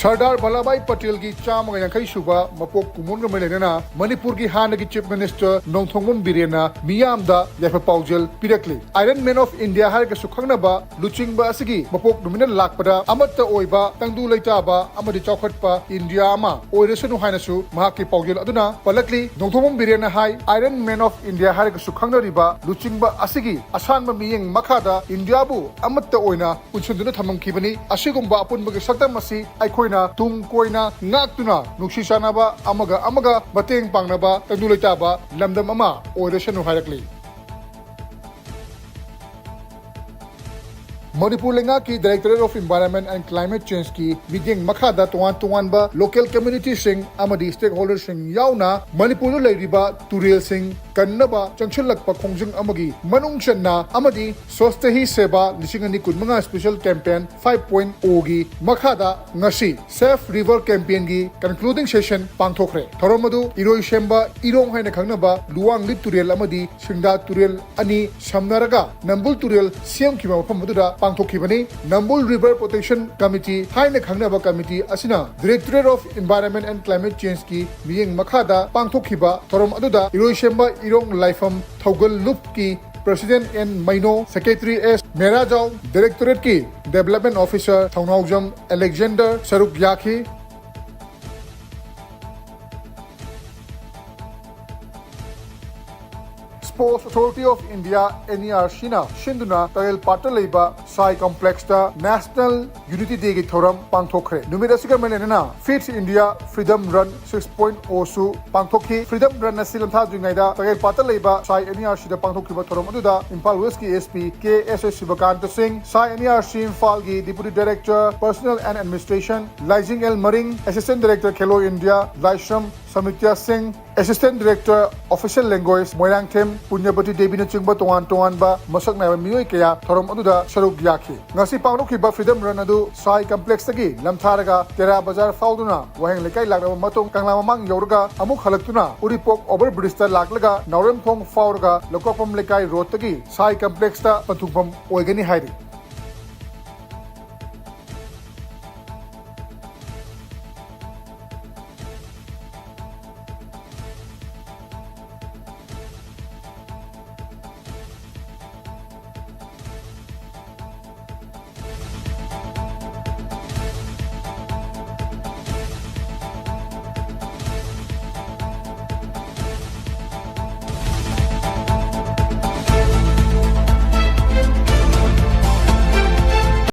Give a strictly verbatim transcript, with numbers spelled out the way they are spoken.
ꯁꯔꯗꯥꯔ ꯚꯜꯂꯚꯚꯥꯏ ꯄꯇꯦꯜꯒꯤ ꯆꯥꯝꯃꯒ ꯌꯥꯡꯈꯩ ꯁꯨꯕ ꯃꯄꯣꯛ ꯀꯨꯝꯑꯣꯟꯒ ꯃꯔꯤ ꯂꯩꯅꯅ ꯃꯅꯤꯄꯨꯔꯒꯤ ꯍꯥꯟꯅꯒꯤ Chief Minister ꯅꯣꯡꯊꯣꯝꯕꯝ ꯕꯤꯔꯦꯟꯅ ꯃꯤꯌꯥꯝꯗ ꯌꯥꯏꯐ ꯄꯥꯎꯖꯦꯜ ꯄꯤꯔꯛꯂꯤ꯫ Iron Man of India ꯍꯥꯏꯔꯒꯁꯨ ꯈꯪꯅꯕ ꯂꯨꯆꯤꯡꯕ ꯑꯁꯤꯒꯤ ꯃꯄꯣꯛ ꯅꯨꯃꯤꯠꯅ ꯂꯥꯛꯄꯗ ꯑꯃꯠꯇ ꯑꯣꯏꯕ, ꯇꯪꯗꯨ ꯂꯩꯇꯥꯕ ꯑꯃꯗꯤ ꯆꯥꯎꯈꯠꯄ ꯏꯟꯗꯤꯌꯥ ꯑꯃ ꯑꯣꯏꯔꯁꯅꯨ ꯍꯥꯏꯅꯁꯨ ꯃꯍꯥꯛꯀꯤ ꯄꯥꯎꯖꯦꯜ ꯑꯗꯨꯅ ꯄꯜꯂꯛꯂꯤ꯫ ꯅꯣꯡꯊꯣꯝꯕꯝ ꯕꯤꯔꯦꯟꯅ ꯍꯥꯏ, Iron Man of India ꯍꯥꯏꯔꯒꯁꯨ ꯈꯪꯅꯔꯤꯕ ꯂꯨꯆꯤꯡꯕ ꯑꯁꯤꯒꯤ ꯑꯁꯥꯟꯕ ꯃꯤꯠꯌꯦꯡ ꯃꯈꯥꯗ ꯏꯟꯗꯤꯌꯥꯕꯨ ꯑꯃꯠꯇ ꯑꯣꯏꯅ ꯄꯨꯟꯁꯤꯟꯗꯨꯅ ꯊꯝꯂꯝꯈꯤꯕꯅꯤ꯫ ꯑꯁꯤꯒꯨꯝꯕ ꯑꯄꯨꯟꯕꯒꯤ ꯁꯛꯇꯝ ꯑꯁꯤ ꯑꯩꯈꯣꯏꯅ ꯇꯨꯡ ꯀꯣꯏꯅ ꯉꯥꯛꯇꯨꯅ ꯅꯨꯡꯁꯤ ꯆꯥꯟꯅꯕ, ꯑꯃꯒ ꯑꯃꯒ ꯃꯇꯦꯡ ꯄꯥꯡꯅꯕ, ꯇꯪꯗꯨ ꯂꯩꯇꯥꯕ ꯂꯝꯗꯝ ꯑꯃ ꯑꯣꯏꯔꯁꯅꯨ ꯍꯥꯏꯔꯛꯂꯤ꯫ ꯃꯅꯤꯄꯨꯔ ꯂꯩꯉꯥꯛꯀꯤ Directorate of Environment and Climate Changeꯀꯤ ꯃꯤꯠꯌꯦꯡ ꯃꯈꯥꯗ ꯇꯣꯉꯥꯟ ꯇꯣꯉꯥꯟꯕ local communityꯁꯤꯡ ꯑꯃꯗꯤ stakeholderꯁꯤꯡ ꯌꯥꯎꯅ ꯃꯅꯤꯄꯨꯔꯗ ꯂꯩꯔꯤꯕ ꯇꯨꯔꯦꯜꯁꯤꯡ ꯀꯟꯅꯕ ꯆꯪꯁꯤꯜꯂꯛꯄ ꯈꯣꯡꯖꯪ ꯑꯃꯒꯤ ꯃꯅꯨꯡ ꯆꯟꯅ ꯑꯃꯗꯤ Swachhta Hi Seva ꯂꯤꯁꯤꯡ ꯑꯅꯤ ꯀꯨꯟꯃꯉꯥ special campaign five point O ꯒꯤ ꯃꯈꯥꯗ ꯉꯁꯤ Safe River campaignꯒꯤ concluding session ꯄꯥꯡꯊꯣꯛꯈ꯭ꯔꯦ꯫ ꯊꯧꯔꯝ ꯑꯗꯨ ꯏꯔꯣꯏꯁꯦꯝꯕ ꯏꯔꯣꯡ ꯍꯥꯏꯅ ꯈꯪꯅꯕ ꯂꯨꯋꯥꯡꯂꯤꯠ ꯇꯨꯔꯦꯜ ꯑꯃꯗꯤ ꯁꯤꯡꯗꯥ ꯇꯨꯔꯦꯜ ꯑꯅꯤ ꯁꯝꯅꯔꯒ ꯅꯝꯕꯨꯜ ꯇꯨꯔꯦꯜ ꯁꯦꯝꯈꯤꯕ ꯃꯐꯝ ꯑꯗꯨꯗ ꯄꯥꯡꯊꯣꯛꯈꯤꯕꯅꯤ꯫ Nambul River Protection Committee ꯍꯥꯏꯅ ꯈꯪꯅꯕ committee ꯑꯁꯤꯅ Directorate of Environment and Climate Changeꯀꯤ ꯃꯤꯠꯌꯦꯡ ꯃꯈꯥꯗ ꯄꯥꯡꯊꯣꯛꯈꯤꯕ ꯊꯧꯔꯝ ꯑꯗꯨꯗ ꯏꯔꯣꯏꯁꯦꯝꯕ ꯏꯔꯣꯡ ꯂꯥꯏꯐꯝ ꯊꯧꯒꯜ ꯂꯨꯞꯀꯤ President N Meino, Secretary S Merajao, Directorateꯀꯤ Development Officer ꯊꯧꯅꯥꯎꯖꯝ ꯑꯂꯦꯛꯖꯦꯟꯗꯔ ꯁꯔꯨꯛ ꯌꯥꯈꯤ꯫ Sports Authority of India, NERCꯅ ꯁꯤꯟꯗꯨꯅ ꯇꯥꯌꯦꯜ ꯄꯥꯠꯇ ꯂꯩꯕ ꯁꯥꯏ complexꯇ National Unity Dayꯒꯤ ꯊꯧꯔꯝ ꯄꯥꯡꯊꯣꯛꯈ꯭ꯔꯦ꯫ ꯅꯨꯃꯤꯠ ꯑꯁꯤꯒ ꯃꯔꯤ ꯂꯩꯅꯅ Fit India Freedom Run six point O ꯁꯨ ꯄꯥꯡꯊꯣꯛꯈꯤ꯫ Freedom Run ꯑꯁꯤ ꯂꯝꯊꯥꯗ꯭ꯔꯤꯉꯩꯗ ꯇꯥꯌꯦꯜ ꯄꯥꯠꯇ ꯂꯩꯕ ꯁꯥꯏ NERCꯗ ꯄꯥꯡꯊꯣꯛꯈꯤꯕ ꯊꯧꯔꯝ ꯑꯗꯨꯗ Imphal Westꯀꯤ SP K S S ꯁꯤꯕꯀꯥꯟꯇ ꯁꯤꯡ, ꯁꯥꯏ NERC ꯏꯝꯐꯥꯜꯒꯤ Deputy Director Personnel and Administration Laijing L Maring, Assistant Director Khelo India Laishram Samitya Singh, Assistant Director Official Language Moirangthem ꯄꯨꯅ꯭ꯌꯕꯇꯤ ꯗꯦꯕꯤꯅꯆꯤꯡꯕ ꯇꯣꯉꯥꯟ ꯇꯣꯉꯥꯟꯕ ꯃꯁꯛ ꯅꯥꯏꯕ ꯃꯤꯑꯣꯏ ꯀꯌꯥ ꯊꯧꯔꯝ ꯑꯗꯨꯗ ꯁꯔꯨꯛ ꯌꯥꯈꯤ꯫ ꯉꯁꯤ ꯄꯥꯡꯊꯣꯛꯈꯤꯕ Freedom Run ꯑꯗꯨ ꯁꯥꯏ complexꯇꯒꯤ ꯂꯝꯊꯥꯔꯒ ꯇꯦꯔꯥ ꯕꯖꯥꯔ ꯐꯥꯎꯗꯨꯅ ꯋꯥꯍꯦꯡ ꯂꯩꯀꯥꯏ ꯂꯥꯛꯂꯕ ꯃꯇꯨꯡ ꯀꯪꯂꯥ ꯃꯃꯥꯡ ꯌꯧꯔꯒ ꯑꯃꯨꯛ ꯍꯜꯂꯛꯇꯨꯅ ꯎꯔꯤꯄꯣꯛ overbridgeꯇ ꯂꯥꯛꯂꯒ ꯅꯥꯎꯔꯦꯝꯊꯣꯡ ꯐꯥꯎꯔꯒ ꯂꯧꯀꯥꯛꯄꯝ ꯂꯩꯀꯥꯏ roadꯇꯒꯤ ꯁꯥꯏ complexꯇ ꯄꯟꯊꯨꯡꯐꯝ ꯑꯣꯏꯒꯅꯤ ꯍꯥꯏꯔꯤ꯫